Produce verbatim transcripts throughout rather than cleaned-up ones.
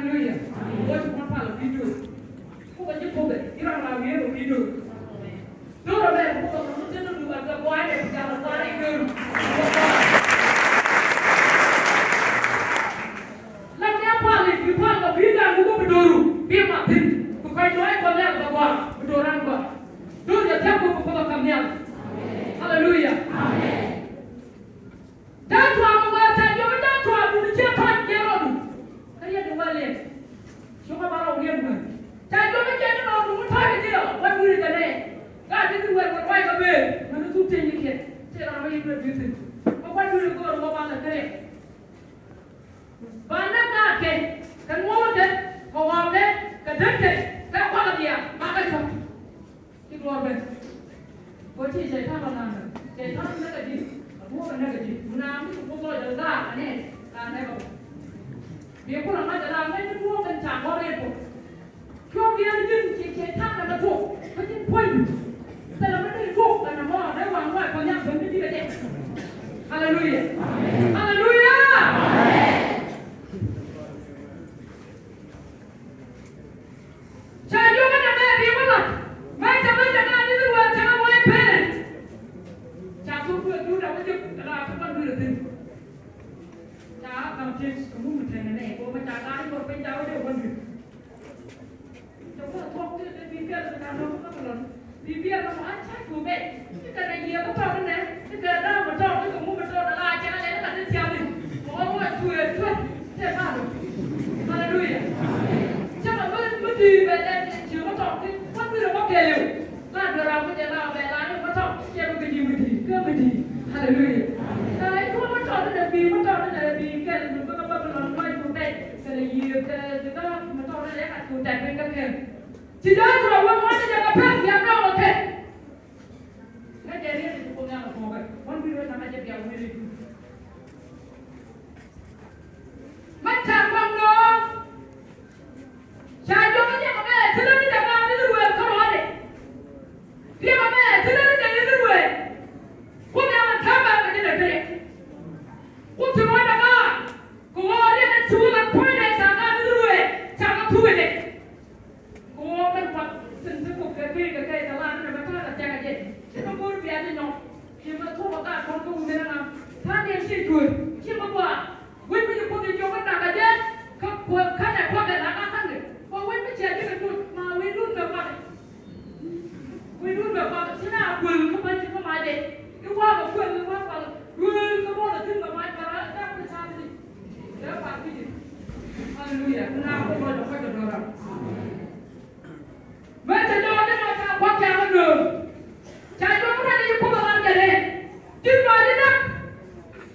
Haleluya. Wä ti kuan pal ɛ pi̱i̱ do̱r. Kukɛ ji̱ pukɛ i̱ ram la wiee kɛ pi̱i̱ do̱r. Do̱r ɛ bɛ kukɛ kɛ mut cä do̱r duŋ ɛ kɛ buay ɛ kɛ jal ɛ thaar i̱ do̱r. Lam ni a pal i̱ bi pal kɛ pi̱i̱ da̱a̱n kukɛ bi do̱ru bi mat thi̱n. Bi kɔc lɔc kɔn lɛl kɛ gɔaa bi do̱r ran gɔaa. Do̱r jɛ thia̱k kukɛ kukɛ kam nhial. Haleluya. Amen. Ja̱a̱ŋ tuaak kɛ wäär ca jiɔk i̱ ja̱a̱ŋ tuaak duni ciɛ tɔ̱c jiɛn rɔɔdu. Kä yɛn ti wäl liɛn. Cukɛ ba rɔw liɛn wäär. Ca jiɔk i̱ jiɛn rɔɔdu mi tɔ̱c i̱ jiɛ wä duuni kɛ nɛy. Gaa ti ti wäär kɛ ruac kɛ bëë mäni thuk tieny ikiɛn. Ti ram mi yi duet bi thi̱n. Kɛ wä duuni go̱o̱r wä ba lɛ kɛ riɛk. Ba näk gaa kɛ kɛ nuɔɔrkɛ kɛ ɣɔɔkɛ kɛ däkɛ kɛ kuakɛ diaal ba kɛ cuɔ̱k. Ci duɔɔr ben. Kɛ ti cɛy-tan rɔ naaŋ. Cɛy-tan näk a ji̱. A buɔ̱k a näk a ji̱. Mun a mi ci Kuoth lɔcdɛ gaak a nɛn. Ka näk a bä. Bi kulɛ ŋa̱c a la ŋäc ni duɔ̱ɔ̱k kɛn ca gɔ̱r rɛy Kuɔth. Cuɔ̱ɔ̱ŋ diɛɛr ji̱n ci cɛy-tan kɛ bä tuɔɔk. Kä ji̱n puɔ̱nydu. Thilɛ mi dee tuɔɔk kɛn a mɔ dee waŋ ruac Kuɔth Nhial ben mi di̱t a jɛ. Haleluya. Haleluya. Ca jiök kä nɛmɛ bi wä la̱t. Mɛ cɛ mɛ cɛ ŋa̱a̱n ni wä cɛ ŋa̱a̱n wä i̱ pee. Ca thuk wä thuk dap wä jek kɛ la thuk wä thuk thi̱n. Ca kam tiec kɛ mum tɛn nɛ kɛ wä mɛ ca ŋa̱a̱n ni wä piny ca wä jek wä thuk. Ca wä thuk ti ti bi kɛl kɛ ca thuk wä thuk lɔn. Bi biɛl mɔ a cak ku bɛ. Ti kɛ nɛ yiëë kä tɔk nɛ ti kɛ da̱a̱ mɔ tɔk ti kɛ mum mɛ tɔk dala cɛ kɛ lɛ ti kɛ ti tiam ni. Mɔ wä wä cuɛ cuɛ. Cɛ pa̱a̱r. Haleluya. Cä mɛ mi mi di̱i̱t bɛ lɛn ci mi tɔk ti wä mi rɛ wä kɛɛliw. La duer a mi jɛ la bɛ la ni mi tɔk cɛ mi kɛ ji̱ mi di̱i̱t kɛ mi di̱i̱t. Haleluya. Ɛ i̱ tuɔ mi tɔk ni dɛ bi̱i̱ mi tɔk ni dɛ bi̱i̱ kɛl mi bä kɛ Babilɔn luɔc mi bɛc kɛlɛ yiëë kɛ dhi kä mi tɔk ni dɛ kat ku tɛt piny kä kɛl. Ci dee tuɔ wä ŋuɔ̱t ni jɛ kɛ pɛk yɛ dɔɔk kɛ. Ŋäcɛ riet i̱ ti Kuoth Nhial ɛ tuɔɔkɛ wän wi̱i̱ wä nakä jɛ bia weri. Mɛ ca kɔn nööŋ. Ca jɔkä jɛ kɛ mɛ thilä ni dɛ ŋa̱a̱n ni ruëël kä rɔɔdɛ. Riɛk kɛ mɛ thilä ni dɛ ni ruëël. Kuoth Nhial ɛ täämɛ kɛ jɛ dɛ riɛk. Kuoth ti ruɔ̱n dɛ ŋa̱a̱n kɛ ɣöö riɛk ɛ cuul ɛ puɔ̱nydɛ ca ŋa̱a̱n ni ruëël ca kɛ thuk ɛ jɛ. Kɛ ɣöö mɛn kuath thi̱n ti kok kɛ kek kɛ kɛc kɛ lar ni mɛ ta̱a̱ kɛ thia̱k kɛ jɛ. Ci mɛ go̱o̱r bia ni nɔ. Ci mɛ thok ɛ gaat kɔn kä wuni rɛn a ta̱a̱ ni ci cuëër ci mɛ gɔaa. Wec mi ci Kuoth in jiök kä nak kɛ jɛ kä kuäär ka̱n ɛ kuak kɛ lak a ka̱n kɛ. Kɛ wec mi cia ji̱ kɛ cuɔ̱c ma wi̱i̱dun kɛ kuak kɛ. Wi̱i̱dun kɛ kuak kɛ ci na kuël kä bä ci kä mac jɛ. I̱ wa̱a̱ kɛ kuël i̱ wa̱a̱ kuak kɛ duëël kä ruɔ̱n ɛ thi̱n kɛ mac kɛ raan ɛ tha̱a̱ŋ kɛ ca̱a̱th ni. Ɛ kuak ki ji̱. Haleluya. Ku na ku ruɔ̱n ɛ kuak kɛ duɔ̱ɔ̱r ram. Mëë cɛ jɔɔk ni ma ca kua̱k ca kä nööŋ. Ca jɔɔk ni ma ni Kuoth ɛ lar kɛ rɛɛ. Ji̱n ma ji̱ näk.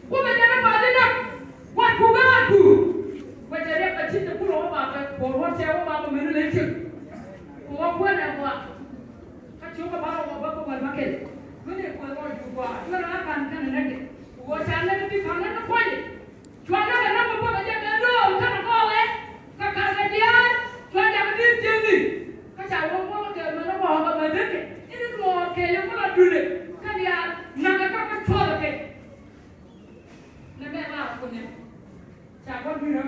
Kuoth ɛ jɛn ɛ ma ji̱ näk. Kua̱tku gaatku. Kuɛ cɛ riɛk kɛ ti̱t ti kulɛ wä bakɛ kuɔr wä cɛ wä bakɛ meni ley cik. Ku wä kuɛn ɛ gɔaa. Kä ciökä ba rɔ wä bä kä wɛl ma kɛl. Ŋäni kuɛ rɔ ji̱ gɔaa. Cuɛ rɔ ŋa̱ ka̱n kɛn ɛ näk kɛ. Ku wä ca näk ti ka̱n ŋäni kuɔ̱ny. Cuanɛ kɛ nɔmɔ bä kɛ jɛ kɛ do̱r kɛnɛ kɔɔkɛ kɛ ka̱n kɛ diaal. Cuan jakä di̱t jiäkni kä ca wä muɔ̱k kɛ mɛn ɛ kɔɔkɛ mɛ dee kɛ in in muɔɔr kɛɛliw kä la dulɛ kä diaal nakä kä kä cuɔlɛ kɛ. Nɛ mɛ lar kunɛ ca wä dui̱rä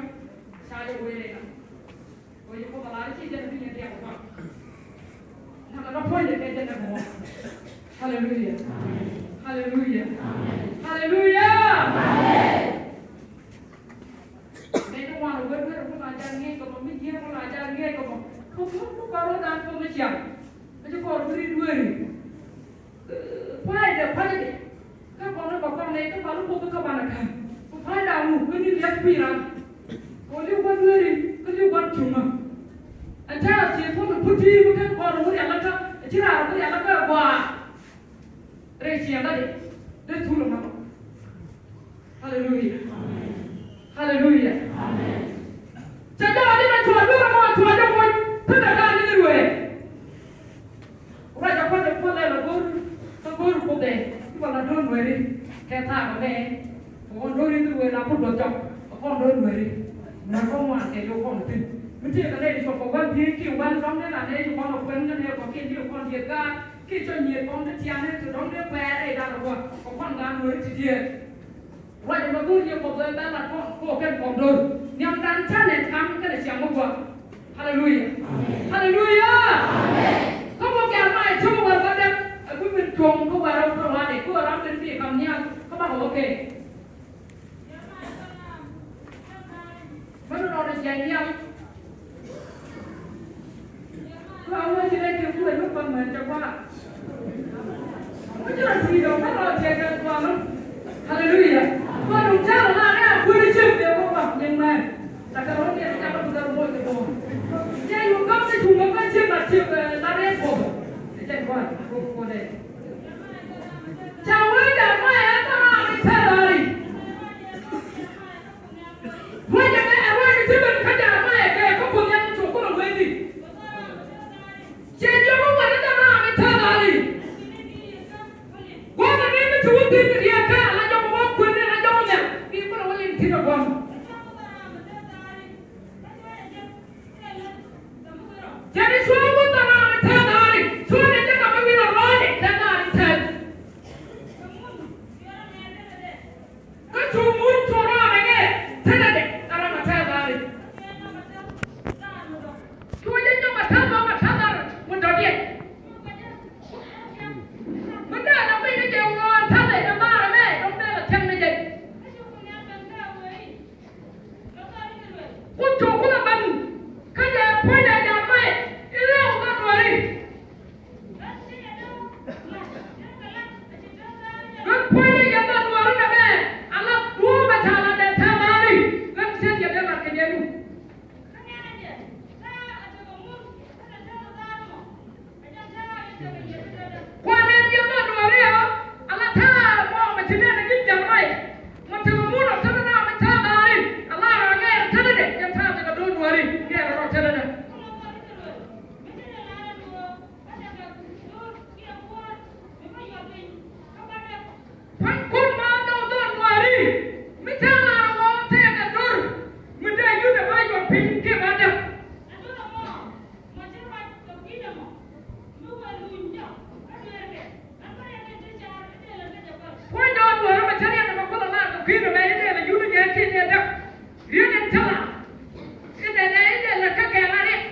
ca jɛ wee rɛy na. Wee jɛ Kuoth a lar ci jɛn bi nyɛ diak kua. Nakä rɔ puɔ̱nydɛ kɛ jɛn ɛ mɔ. Haleluya. Haleluya. Haleluya. Nɛ ni wan wee wee rɛ Kuoth a jal ŋi̱eec kɛ mɔ mi jiɛn Kuoth a jal ŋi̱eec kɛ mɔ. Kɛ Kuoth ku kɔr wä dan Kuoth mi ciaŋ. Ɛ ci kɔr bi ri dueeri. Pa̱a̱cdɛ pa̱a̱cdɛ. Kä kɔn ni kɛ kɔn nɛy kä kɔn ni Kuoth kä banɛ ka̱n. Ku pa̱a̱cdɛ ŋu kä ni liɛp kui̱ ran. Kɔn ni gua̱n dueeri kä ni gua̱n cuŋä. Ɛ ta̱a̱ thiec Kuoth ɛ puti mi ken kɔn ɛ wä rialikä ɛ ci raar wä rialikä ɛ gɔaa. Rɛy ciɛŋädɛ dee thul ɛ ŋa̱th ɔ. Haleluya. Haleluya. Cɛ jɔɔc i̱ mɛ cuɔ̱ɔ̱ŋ duer ɛmɔ cuɔ̱ɔ̱ŋ jɛ moc kä kɛ da̱a̱n ni ruëë. Ruac ɛ kua̱c ɛ kuäär lɛl ɛ go̱o̱r kä go̱o̱r Kuoth ɛ i̱ wala do̱r nueeri kɛ thaak ɛmɛ. Kɛ ɣöö do̱r i̱ ruëë la put bä jɔk ɛ kɔn do̱r nueeri. Nɛ kɔn wan kɛ yio̱w kɔn thi̱n mi tëëkɛ nɛy cuɔp kɛ wän diee kiɛ wän dɔ̱ŋ dee la nɛy ci kɔn ɛ kuɛn kä nɛy kɔ̱kiɛn diee kɔn diee gaat kiɛ cɔ nyiëëth kɔn ti tiaani ti dɔ̱ŋ dee kuɛɛr rɛy da̱ŋ ɛ gua̱a̱k kɛ kɔn gaat nueeri ti diee. Ruac ɛmɛ go̱o̱r yɛ Kuɔth ɛ bɛ lat kɔn kɛ ɣöö kɛn kɔn do̱r nhiamdan ca nɛn ka̱m kɛnɛ ciaŋ mi gɔaa. Haleluya. Amen. Haleluya. Amen. Kä mɔ kɛ ama ɛ cä wä wär kä däk ɛ bi min tuɔ̱ŋ kä wär kä ruaadɛ kä wär ram min bi kam nhial kä bakɔ wä kɛ. Mɛn rɔɔdɛ jɛ nhial. Kä a wä ci rɛy kɛ kuɛ mi kɔn mɛn jɛ kɔn a. Haleluya. Haleluya. Haleluya. Ruacɛ mɛ ɛ ruacɛ ti ben kä Jɛrɛmaya kɛ kä Kuoth Nhial mi cuk kulɛ wee di. Cɛ jiök kä ŋuɛ̈tni dämaar mi tääth dhali. Gua̱a̱th ɛ ni mi ci wä thi̱n riɛk kä ala jɔk wä kuën ni ala jɔk nhial. Bi kulɛ wä liŋ thi̱n ɛ gua̱a̱th. Cɛ ni cuɔ̱ɔ̱ŋ wä dämaar mi tääth dhali. Cuɔ̱ɔ̱ŋ ni jɛ kɛ mi wi̱n ɛ ruɔ̱ɔ̱ni tääth dhali tääth. Kä cu mun cu rɔɔdɛ ŋɛ tetdɛ ɛ ram a tɛth dhali. Cu jɛ nyɔk a tɛth dhɔk a tɛth dhal mi dɔ̱diɛn. Mi dee la kui̱ ni jɛ ɣöö tɛth ɛ jɛ maarɛ mɛ dɔ̱ŋ dee la thiäŋ ni jɛ. Kun cu kun a ben kä jɛ puɔ̱nydɛ jɛ mɛ i̱ lɔw kä duɔ̱ri. Duɔ̱n puɔ̱nydɛ yɛn bä duɔ̱ɔ̱ri nɛmɛ ala duɔ̱ɔ̱r bɛ ta̱a̱ la dee ta̱a̱ maari. Ɣän cien yɛ dee mat kɛ jɛ nu. Kuan nɛn yɛn bä duɔ̱ɔ̱ri ɔ ala ta̱a̱ mɔ mɛ ci nɛn a ji̱ ja̱r rɔy. Mɔ tekɛ mun ɔ tɛnɛ na mɛ ta̱a̱ maari ala rɔ ŋɛɛr tɛnɛ dɛ yɛn ta̱a̱ tekɛ duɔ̱ɔ̱r duɔ̱ɔ̱ri ŋɛɛr rɔ tɛnɛ dɛ. Pua̱ny kun ma dhɔk dhɔk nuääri mi cä lar ɣɔɔ tɛɛk ɛ dor mi dee yut ɛ ba yuɔt piny kiɛ ba däk. Puɔ̱ny dɔɔk nuääri mɛ cä riɛn ɛmɛ kuoth ɛ lar kɛ kui̱n ɛmɛ in dee lɛ yut ɛ jɛ kiɛ dee däk. Riet in cä la. Inɛ nɛ inɛ lɛ kä kɛɛl a riɛk.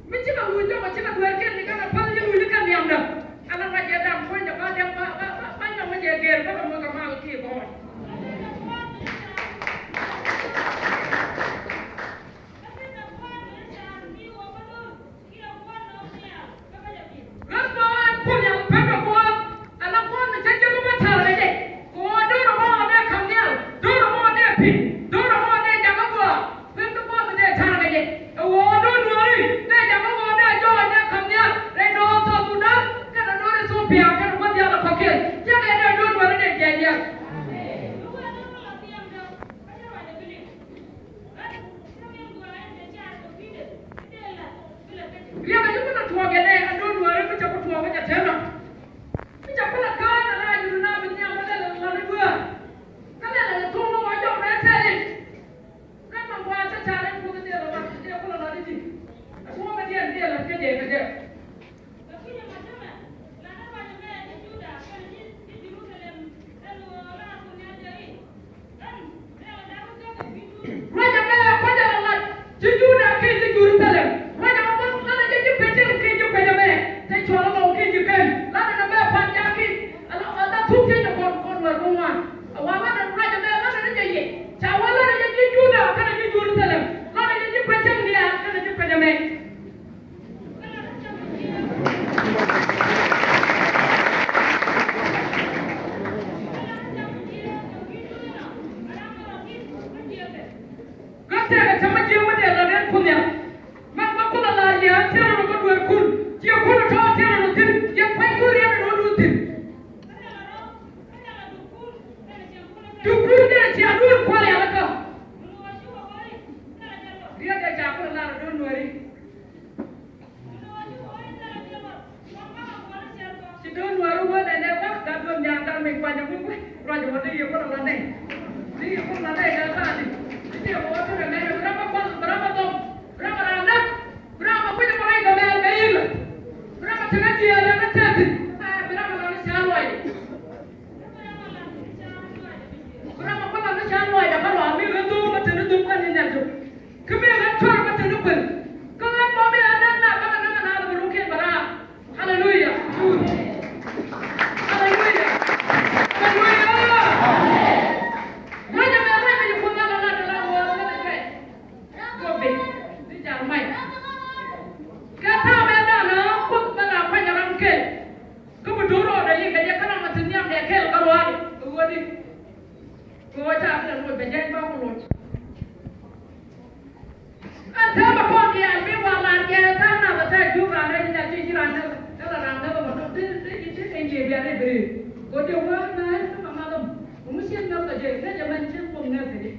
Mi cikɛ wun jɔk a cikɛ dueer kɛn ni kɛn a päl ni wun ni kɛn nhiamdä. Ala ma jɛ da̱ŋ puɔ̱nydɛ ba dɛm ba ba ba ba nyɔk mi jɛ gɛɛr bä kɛ muɔth kɛ mal kiɛ gɔɔy. Ɣän bä ɣän Kuoth Nhial pekɛ Kuɔth, ala Kuɔth mi cä jiök bä ta̱a̱ kɛ jɛ. Kɛ ɣöö do̱r ɛmɔ dee ka̱m nhial, do̱r ɛmɔ dee pi̱n, do̱r ɛmɔ dee jakä gɔaa. Pekɛ Kuɔth mi dee ta̱a̱ kɛ jɛ. Ɛ ɣöö do̱r duɔ̱ɔ̱ri dee jakä gɔaa dee jɔɔc dee ka̱m nhial. Rɛy do̱r South Sudan kɛnɛ do̱r Ethiopia kɛnɛ kuäär diaal ɛ kɔ̱kiɛn. Cä kɛ dee do̱r duɔ̱ɔ̱ri dee jiɛc nhial. Riɛk a ci kun a tuɔɔk yɛ nɛ a do̱r nuääri mi cɛ ku tuɔɔk mi cɛ tɛn ɔ. Mi cɛ kun a käär a rac yut na mi nhiam mi lɛl a lat i̱ duäär. Kä lɛl a thuɔ̱k mi ɣɔc jɔk rɛɛ tɛl i̱. Kä mi ŋuan cä ca̱r in Kuoth in dee lɔ lat in dee kun a lat i̱ di̱t. A tuɔɔk mi diɛn dee lat kɛ dee kɛ dee. Ruac ɛmɛ kua̱c ɛn ɛ lat ci Juda keny ni Jerusalem. Ruac ɛmɛ kua̱c lat ɛ jɛ ji̱ pecel keny ji̱ pec ɛmɛ. Te cuɔl ɛmɔ keny ji̱ keny. Lat ɛn ɛmɛ pa̱n ja̱ keny. Ala ala thuk keny ɛ kɔn kɔn wɛr kä ŋuan. Ɛ wa lat ɛn ruac ɛmɛ lat ɛn ɛ jɛ yɛ. Ca wä lat ɛ jɛ ji̱ Juda kɛnɛ ji̱ Jerusalem. Lat ɛ jɛ ji̱ pecel ni a kɛnɛ ji̱ pec ɛmɛ. Kä tëëkɛ cämɛ jiäk mi dee la ren Kuoth Nhial. Mɛn bä Kuoth a la yɛ tiɛɛr rɔ kä dueerkun. Ciɛ kun a tɔ̱ tiɛɛr rɔ thi̱n. Yɛ pua̱nykun riɛn rɔ duun thi̱n. Dukun jɛ cia duun kual yɛ lä kä. Riet dee ca kun a la rɔ duun nuɛri. Ci do̱n wä rɔ wä nɛ nɛ wä gat duɔ̱n nyaŋ gat mi kuany a wä wä ruac wä ni yɛ kun a la nɛ. Ni yɛ kun a la nɛ gat gat ni. Ni yɛ wä wä tu nɛ nɛ bi ram a kual bi ram a dɔm bi ram a ram nak bi ram a kui̱c a kual a yɛ kɛ mɛl kɛ yil. Bi ram a tɛn a jiɛɛl ɛn a tɛth. Bi ram a la ni ca ruac. Bi ram a kual a ni ca ruac a kä ruac mi ɣä dho̱o̱k a tɛn a dho̱o̱k kä ni nɛn tok. Kä mëë ɣän cuarɛ bä te ni kuël. Kä ɣän bä Yɛn i̱ bi ri go̱dɛ wä na ɛ ni ma ma dɔm ŋu cien ŋäth kɛ jɛ ŋäc ɛmɛn cien kuɔth ŋäth kɛ jɛ.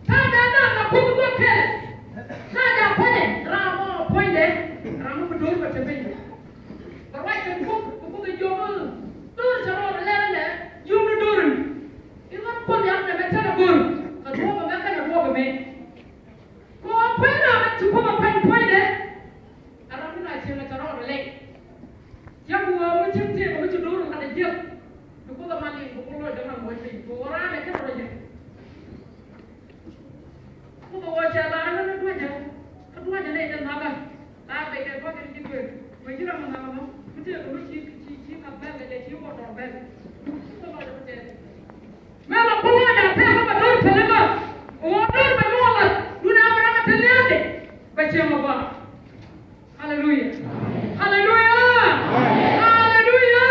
Tha̱a̱ŋ dee dee na kuoth guɔ kɛl. Tha̱a̱ŋ dee puɔ̱nyɛ ram mɔ puɔ̱nydɛ ram mɔ bi do̱r kɛ te piny. Bɛ ruac kɛn kuoth bi kuoth ɛ jiɔk do̱r cɛ rɔɔdɛ lɛl ɛnɛ jiɔk ni do̱r ni. I̱ ɣän kuoth yam nɛ mɛ tɛn ɛ go̱r kɛ duɔ̱ɔ̱p ɛmɛ kɛn ɛ duɔ̱ɔ̱p ɛmɛ. Kɛ ɣöö puɔ̱ny ram ɛ ci kuoth ɛ puɔ̱ny puɔ̱nydɛ. A ram mi na cieŋ ɛ cɛ rɔɔdɛ lɛc. Cä bi ɣöö mi cieŋ tëëk mi ci do̱r lat ɛ jiäk. Bi kuoth ɛ mal in bi kuoth lɔcdɛ ŋa̱m wec piny kɛ ɣöö raan ɛ kɛn rɔ jiäk. Kuoth ɛ ɣöö cɛ lar ɛ ɣän ɛ duäcä. Kä duäcä nɛy tɛ nhɔakä. Lar bɛ kɛ duäcä ni ji̱ duëër. Wec ji̱ ram ɛ nhɔakä mɔ mi tëëk mi ci ci ci ka̱p bɛl kɛ jɛ ci wä dɔr bɛl. Kuoth ɛ ɣöö lɔcdɛ bi tɛth. Mëë la kuoth lɔcdɛ a tɛth kä bɛ do̱r pälikä. Ɣöö do̱r bɛ nyuɔl lat dun a bɛ ram ɛ te lia̱a̱dɛ. Bɛ cieŋ ɛ gɔaa. Haleluya. Haleluya. Haleluya.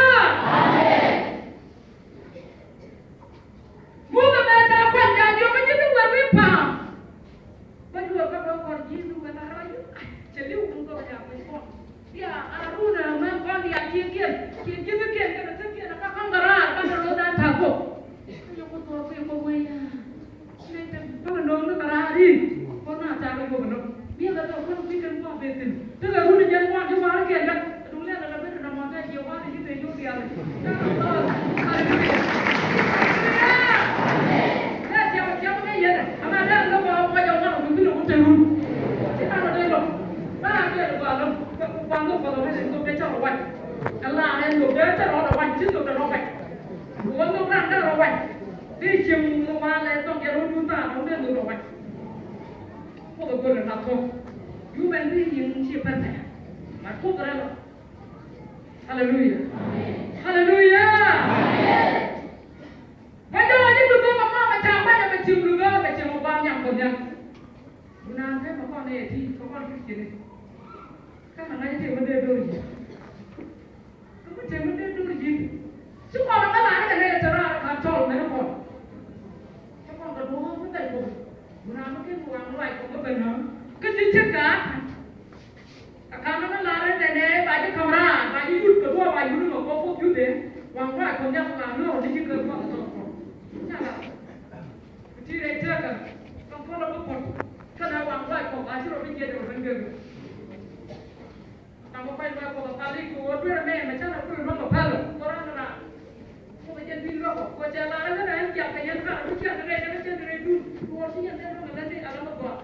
Muthɛ mɛ ca kuany ca jiök kä ji̱ ni wër wi̱i̱ pa̱a̱m. Bä duɔ̱ɔ̱r kä bä kɔr ji̱ ni wër a rɔy. Cɛ li̱w kun kɔk ca kuany kɔn. Bia Arun ɛ mɛ kɔn bia ciëŋkiɛn ciëŋ ji̱thikiɛn kɛnɛ thikiɛn ɛ kä ka̱ŋ kɛ raar kä ni ro̱o̱dan ta̱k kok. Kä yɛ ku thuɔɔk kui̱ kok wee ya. Kä nööŋni kɛ raar i̱ kɔn na ta̱a̱ kɛ yop ɛlɔ̱ŋ. Mi̱eth ɛ tɔ̱ kɔn kui̱ kɛn gua̱a̱th ben thi̱n. Tekɛ run ɛ jɛn ŋuan ji̱ wa̱a̱r kɛn kɛ. Duŋ lɛl ɛ lɛ ben kɛ dɔmɔ kɛ jiɛ wa̱a̱r ji̱ ben yop diaal. Haleluya. Haleluya. Lɛ tiam tiam kɛ yɛn ɛ. Ama dee ɛ lɛ wa̱a̱ wa̱a̱ jɛ ŋuan ɛ duŋ thi̱n ɛ wut te run. Ci ran ɛ dee lɔ̱ŋ. Ba ran kɛ lɛ gua̱a̱ lɔ̱ŋ. Kɛ ku gua̱a̱ lɔ̱ŋ kɛ lɔ̱ŋ ɛ lɛ lɔ̱ŋ dee cɛ rɔ wa̱c. Ɛ la ɛ lɔ̱ŋ dee cɛ rɔ wa̱c. Ci lɔ̱ŋ dee rɔ wa̱c. Wä nhök ran dee rɔ wac. Dee cieŋ walɛ thɔŋ yɛn wä dun thaar dɔ̱ŋ dee nhök rɔ wac. Kuoth ɛ go̱l ɛ lath kɔk. Human being ci perfect. But Kuoth rɛl ɔ. Haleluya. Haleluya. Bä jɔɔc i̱ bi go̱o̱k ɛmɔ bɛ ca gua̱c ɛmɛ cieŋ bi go̱o̱k bɛ cieŋ ɛ gua̱a̱th nhiam kɔ nhiam. Dunan kɛ mɛ kɔn ɛ ti kɛ kɔn Christian. Kä mɛ ŋa̱c i̱ tëë wä dee do̱r ji̱. Kä mi tëë mi dee dur ji̱. Ci kɔn ɛ bä lar i̱ kɛ nɛy te raar ɛ ka̱n tɔl mɛn kɔn. Ci kɔn kɛ duɔ̱ɔ̱r mi bɛl kɔn. Gu raan mi ken waŋ luac kɔn mi ben ɣä. Kä ti cir kɛ a ka̱n. Ɛ ka̱n mi lar i̱ nɛnɛ ba ji̱ ka̱m raar ba ji̱ yut kɛ duɔ̱ɔ̱r ba yut ni mɛ kɔn kɔk yut ɛ. Waŋ luac kɔn jak la luɔ̱ɔ̱r ni ji̱ kɛ duɔ̱ɔ̱r kɛ tɔl kɔn. Ca la. Ti rɛy tëkä. Kɛ puɔl ɛ bi puɔl. Kɛnɛ waŋ luac kɔn ba ci rɔ bi jiɛt ɛ ben gek. Thamɔ kuany luac Kuɔth ɛ pal i̱ kɛ ɣöö duer ɛmɛ mɛ canɛ kul luäŋ kɛ päl ɛ kɛ rɔ̱ ni raan. Kuoth ɛ jɛn bi luäk ɔ kɛ cɛ lar ɛ ɣän ɛ jiak kɛ yɛn kar ɛ mi ciak kɛ rɛy dee kä cɛn kɛ rɛy dun kɛ ɣöö ci yɛn dee luäŋ ɛ lät ni ala mi gɔaa.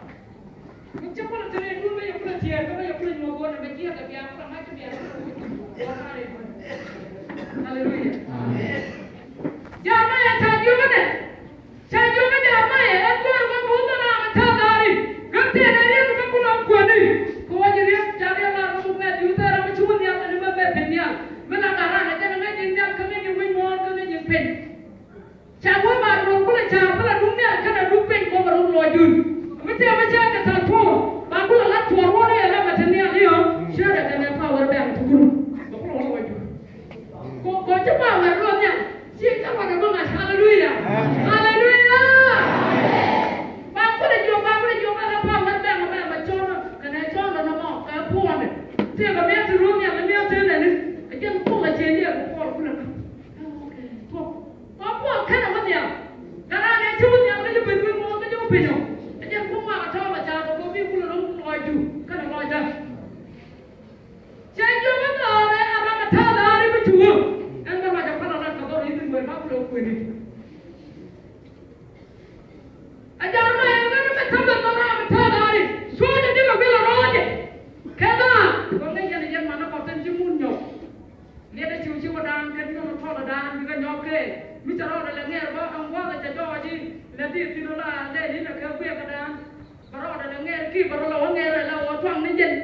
Mi cä kulɛ te rɛy dun mi yɛ kulɛ tiɛɛr kä mi yɛ kulɛ nyuɔ̱th ɣöö nɛ mɛ jiak kɛ biak kulɛ mac kɛ biak kulɛ wi̱c ɣöö kar rɛy dun. Haleluya. Amen. Jɔak mɛ yɛ ca jiök ɛ nɛ. Ca jiök kä Jɛrɛmayɛ ɛ kuäär ɣöö bi wä nhɔk ram ɛ ta̱a̱ dha̱a̱ri. Kä tëë nɛ riet kä kulɛ kuäni. Kɛ ɣöö ji̱ riet ca riet lar ɣöö bi mɛth yuth ɛ ram mi ci wä nhial kɛnɛ mɛ mɛth piny nhial. Mi la gat ran ɛ jɛn ɛ ŋäc ji̱ nhial kä ŋäc ji̱ wi̱c muɔ̱ɔ̱n kä ŋäc ji̱ piny. Ca wee ba duɔ̱ɔ̱r kulɛ ca̱a̱r kulɛ duŋ nhial kɛnɛ duŋ piny kɔmɛ run lɔcdun. Mi tëë mi cɛ kɛ tha̱a̱ŋ tuɔɔk ba kulɛ lat tuɔɔk ruɔ̱n i̱ ɛ ram ɛ te nhial i̱ ɔ. Ciötdɛ kɛnɛ power bank ti kulɛ. Bɛ kulɛ wä lɔcdun. Kɔ, kɔ ci power ruɔ̱n nhial. Ci kä ruɔ̱n ɛ bä ŋa̱c. Haleluya. Amen. Haleluya. Ba kulɛ jiök, ba kulɛ jiök ala power bank mɛ mɛ cɔn kɛnɛ cɔn nɔmɔ kɛ puɔ̱nɛ. Tëëkɛ mia̱th ti ruɔ̱n nhial, mia̱th ti nɛni. Ɛ jɛn puɔ̱n ɛ ciɛ jiɛ kɛ puɔ̱n kulɛ ŋa̱c. Tuɔ̱k. Kɔ puɔ̱n kɛnɛ wä nhial. Kɛ raan ɛ ci wä nhial kä ji̱ ben wi̱i̱ muɔ̱ɔ̱n kä ji̱ wä piny ɔ. Ɛ jɛn puɔ̱n ŋuak ɛ tɔ̱ kɛ ca̱a̱k kɛ kɔ bi kulɛ rɔ̱ lɔcdu kɛnɛ lɔcdä. Cɛ jiök ɛ dhɔrɛ a ram ɛ ta̱a̱ dha̱a̱ri mi cuŋä. Ɛn bä ruac ɛ pal a lat kɛ dhɔr i̱ thi̱n wëë ba kulɛ kuëni. A Jɛrɛmaya ɛn ɣän mɛ tämɛ dhɔr ram ɛ ta̱a̱ dha̱a̱ri. Cuɔ̱ɔ̱cɛ ji̱ kɛ wil ɛ rɔɔdɛ. Kɛ dha̱a̱ kɛ ŋäc yɛn ɛ yɛn manɛ kɔth thin ci mun nyɔk. Liɛt ɛ ciw ci wä daan kɛn nyuɔ̱n ɛ tɔl ɛ daan bikɛ nyɔk kɛ. Mi cɛ rɔɔdɛ lɛ ŋɛɛr bä ɛn gua̱a̱th ɛ cɛ jɔɔc i̱ lɛ dhieth thi̱n ɔ la lɛ li̱n ɛ kɛ guiɛk ɛ daan. Bɛ rɔɔdɛ lɛ ŋɛɛr ki bɛ rɔ lɛ wä ŋɛɛr ɛ la wä tuaŋ ni jɛn.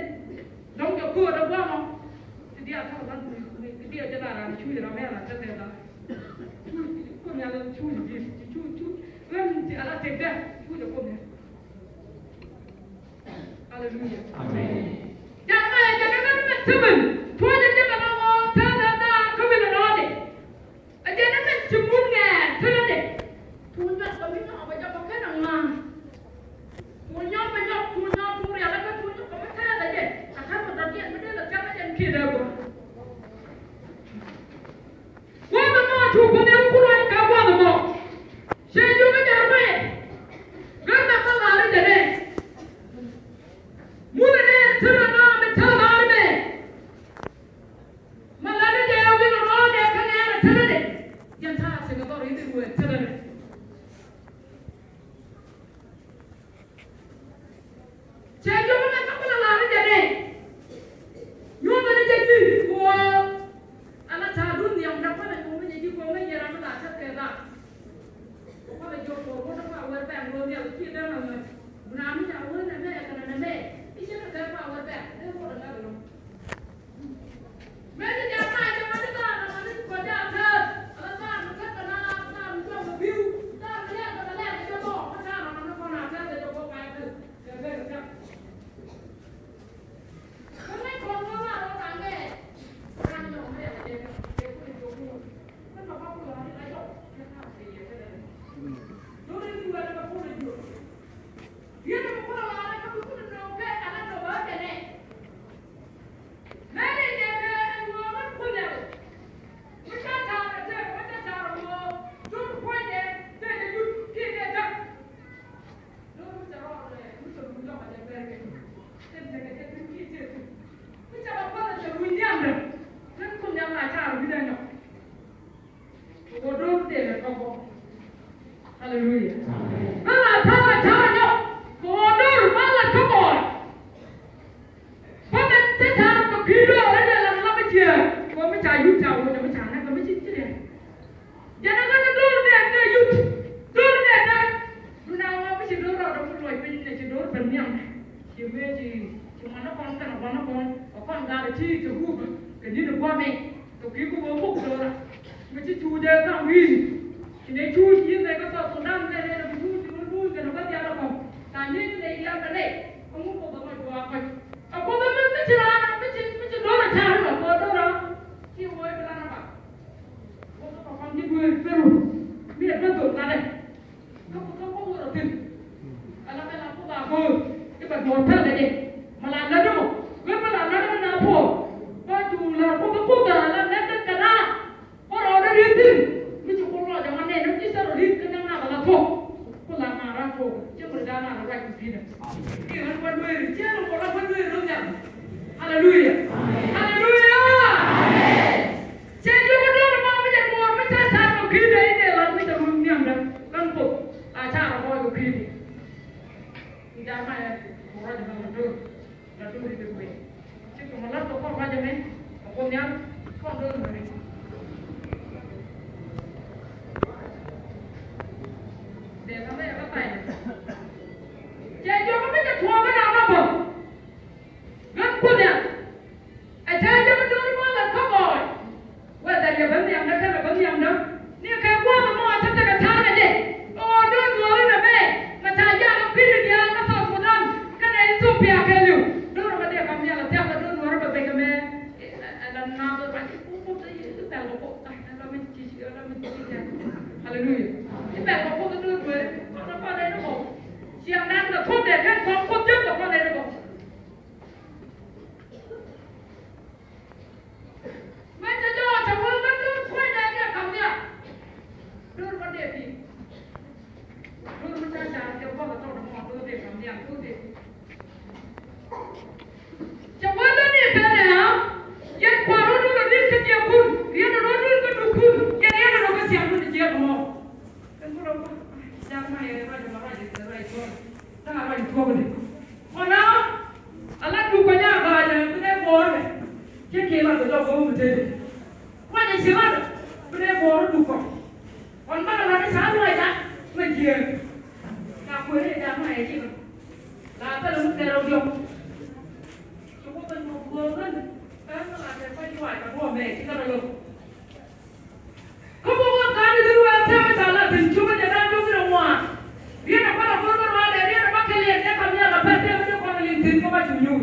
Dɔ̱ŋ jɛ kööt ɛ gua̱a̱mɔ. Ti diaal kä ɣän ti diaal jɛ la raan cuc ram ɛ la tek ɛ la. Cuc kun ya la cuc di cuc cuc. Ɣän ti ala tek dɛ cuc ɛ kun ya. Haleluya. Amen. Jɛ ma ya jɛ dɛ ɣän mɛ tëmɛn. Tuɔcɛ jɛ kɛ la wä tëë dɛ daar kä mi lɛ rɔɔdɛ. A jɛn ni mɛn ci mun ŋɛɛr tënɛ dɛ. Tuun nyɔk kɛ mi nyɔk bɛ jɔk kɛ kɛn a ŋa̱a̱n. Tuun nyɔk bɛ nyɔk, tuun nyɔk tuun rial ɛ kä tuun nyɔk kɛ mi tɛɛth ɛ jɛ. A ka̱n mi dɔ̱diɛn mi dee lɛ thia̱k ɛ jɛn kiɛ dee gɔaa. Ci mëë ci, ci ŋuan ni kɔn kɛnɛ gua̱n ni kɔn kɛ kɔn gaat ti Jehovah kɛ ni̱n gua̱a̱mɛ. Kɛ kui̱ ku bä buk do̱ra mi ci cuuc dee ka̱m wi̱i̱. Ci nɛ cuuc yi̱n nɛ kä South Sudan kɛ nɛ bi cuuc ci wä luuc kɛnɛ bä diaal ɛ kɔn. Ka nyieny nɛ yɛn kɛ nɛ kä ŋut kɔ bä ma juaak kɔc. Ɛ kuoth mi ci raan mi ci, mi ci do̱r ɛ ca̱r mɛ kɔ do̱r ɔ. Ci wä i̱ bi lan ɛ ba. Kuoth kɔ kɔn ci dueer Pɛro mi ɛ bä dhok latdɛ. Kä ku thok kä wur ɔ thi̱n. Ala kɛ la ku ba go̱o̱r i̱ ba duɔ̱ɔ̱r pɛl kɛ jɛ. Ma la lät mɔ wee ma la lät mɔ na puɔ. Ba cu la ku ba ku ba la lät kɛ na. Ku rɔɔdɛ riet thi̱n mi ci ku lɔc ɛmɔ nɛn ni ci thɛr ɔ riet kä nɛn na ba la thuɔ̱k. Ku la ma ran thuɔ̱k cɛ ku ri da̱a̱n na la ruac ku pi̱i̱dɛ. I̱ ɣän wä dueeri cɛ ri ku la wä dueeri ro nhial. Haleluya. Haleluya. Cɛ jiök ɛ duɔ̱ɔ̱r ɛmɔ mi jɛ duɔ̱ɔ̱r mi ca ca̱r kɛ kui̱dɛ i̱ dee lat mi jɛ ruth nhiamdä. Kän Kuoth a ca̱r ɛ bɔɔy kɛ kui̱dɛ. I̱ jar ma ɛ duɔ̱ɔ̱r ɛ jɛ ma duɔ̱ɔ̱r. La duɔ̱ɔ̱r i̱ dee kui̱. Ci kɛ ma lat kɛ kɔn ruac ɛmɛ kɛ Kuoth nhial kɔn duɔ̱ɔ̱r mɛ ri. Dee kä mɛ ɛ kä pay. Cɛ jiök mi jɛ tuɔɔk kä ram la bä. Ɣän Kuoth nhial. Ɛ cä jɛ mi do̱r mɔ lɛ kä gɔɔy. Whether yɛ ben nhiamdä kɛnɛ ben nhiamdä. Ni kɛ gua̱a̱th ɛmɔ a cä tekɛ ta̱a̱ nɛ jɛ. Ɣöö do̱r duɔ̱ɔ̱ri nɛ mɛ. Mɛ ca jakä kui̱ni diaal kä South Sudan kɛnɛ Ethiopia kɛɛliw. Do̱r mɛ dee kam nhial a thia̱k kɛ do̱r duɔ̱ɔ̱ri bɛ bek ɛmɛ. Ɛ la naath ɛ ruac i̱ puk puk i̱ pɛl kɛ puk. Ɛ la mi ci ci ɛ la mi ci ci. Haleluya. I̱ pɛl kɛ puk i̱ do̱r duɔ̱ɔ̱ri. Kɔn ɛ kɔn ɛ ni kɔ. Ciaŋdan kɛ kuoth dee kɛn kɔn kuoth jek kɛ kɔn ɛ ni kɔ. Mëë cɛ jɔɔc cɛ wee wee do̱r kuecdɛ dee ka̱m nhial. Do̱r bä dee pi̱i̱. Do̱r mi ca car cɛ buɔth ɛ tɔt ɛmɔ do̱r dee ka̱m nhial do̱r dee pi̱i̱. Cɛ wee do̱r ni pɛn ɛ ɣä. Yɛn kua̱r rɔ̱ do̱r ɛ di̱t kä jiɛkun. Riɛn ɛ rɔ̱ do̱r kä dukun. Yɛn riɛn ɛ rɔ̱ kä ciaŋdun ɛ jiɛk ɛmɔ. Kɛn ku rɔ kua̱r. Car ma yɛ ruac ɛmɔ ruac ɛ ruac tuɔɔk. Ta̱a̱ ruac tuɔɔk ni. Kɔn a ala duk kɔc a ga̱a̱c ɛ bi nɛ buɔɔr kɛ. Cɛ kiɛ lat kɛ jɔk go̱o̱k mi tëëdɛ. Ruac ɛ ci lat bi nɛ buɔɔr duk kɔc. Kɔn bakɛ lat i̱ ca ruac lat mɛ jiääk. Ca kuëër i̱ ca ruac ɛ ci lat. La thilɛ mi kɛn rɛw diɔ̱k. Ci wä ben mɔ guɔ̱ɔ̱r ɣän. Ɣän mi lat kɛ kɔc ruac kɛ duɔ̱ɔ̱p mɛ ci kɛn rɛw diɔ̱k. Kä bä wä ka̱n i̱ dhil wee tɛmɛ ca la thi̱n cukɛ jɛ da̱ŋ do̱k in ɛ ŋuan. Riet ɛ kuan ɛ go̱r kä ruaadɛ riet ɛ ba kɛ liɛt ɛ kam nhial ɛ pɛr tɛmɛ dee kɔn ɛ liŋ thi̱n kä ba cu nyuur.